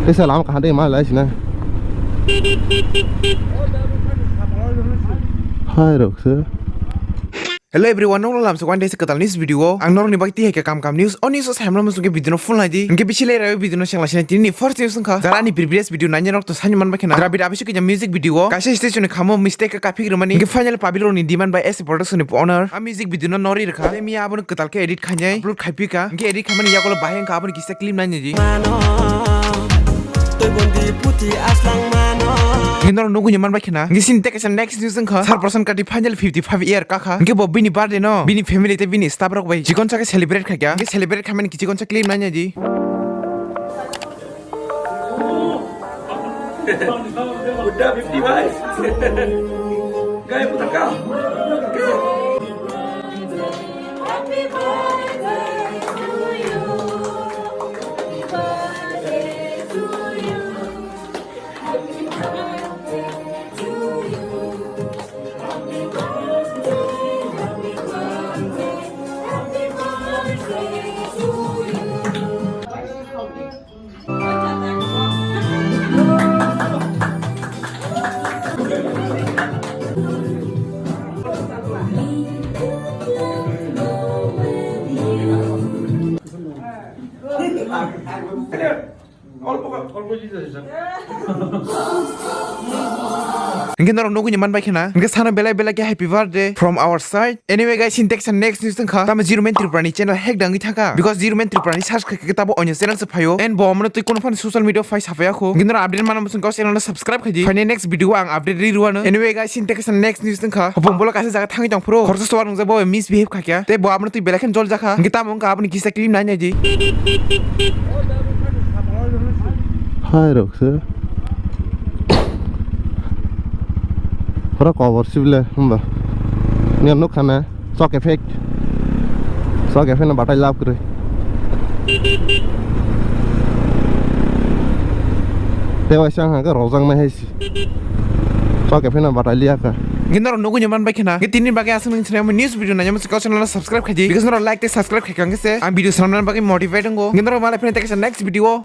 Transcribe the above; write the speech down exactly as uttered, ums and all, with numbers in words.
Tesa lama kaham de ma lai sina. Hai rok se. Hello everyone, nong lam so one day se kwtal news video o. Ang norok ni bagwi tihai khe kam kam news. O news o samra muchung khe video no full nai di. Hingke bisi lai rawi video no sengla sina tini first news wngkha. Jara ani previous video nanya nok to sani man bakhe na. Jara bida abisi kanya music video o. Kaisa stage ni khamo mistake ka kaphi rwmani. Hingke final public rok ni demand by S A Production ni owner. A music video no nori rwkha. Tei miya abono kwtal khe edit khainai upload khaipi ka. Hingke edit khaimani yagulo bahai wngkha abono kisa clip nai nai di. Mano, twi bondi puthi aslang mano. Hingke norok nugui ni man bakhe na. Hingke sini tei kaisa next news wngkha. Sar Prasan Kati final fifty five year kakha. Hingke bo bini birthday no bini family tei bini staff rok bai chikon sa khe celebrate khaikha. Hingke celebrate khaimani kichikon sa clip nai nai di. Buddha fifty five. Gaya putar ka. Hingke norok nugui ni man bai khena. Hingke sana belai belai khe happy birthday from our side. Anyway guys, sini teksa next news wngkha. Tamo Zero Man Tripura ni channel hack dangwi thaka. Because Zero Man Tripura ni search khe khe tabo onyo channel se phaio. And bo amano twi kono phani social media phai saphaiyakho. Hingke norok update mana musung kau channel no subscribe khaidi. Phai next video ang update ri ruano. Anyway guys, sini teksa next news wngkha. Hopong bolo kaisa jaga thangwi tong phuru. Khoroksa suar nungjak bo misbehave khaikha. Tei bo abono twi belai kheno jol jakha. Hingke tamo wngkha aboni kisa clip nai nai di. Hai rok se. Pura kobor sibile hwnba. Nini nukha na. Sok effect. Sok effect no batai lab kwrwi. Tei waisa wngkha khe rojak nai hai se. Sok effect no batai liya kha. Hingke norok nugui ni man bai khena. Hingke tini bagwi aswk nung sinai news video nai mo channel no subscribe khaidi. Because norok like tei subscribe khaikha hingke se ang video swnamna bagwi motivate wngo. Hingke norok malai phai tei kaisa next video.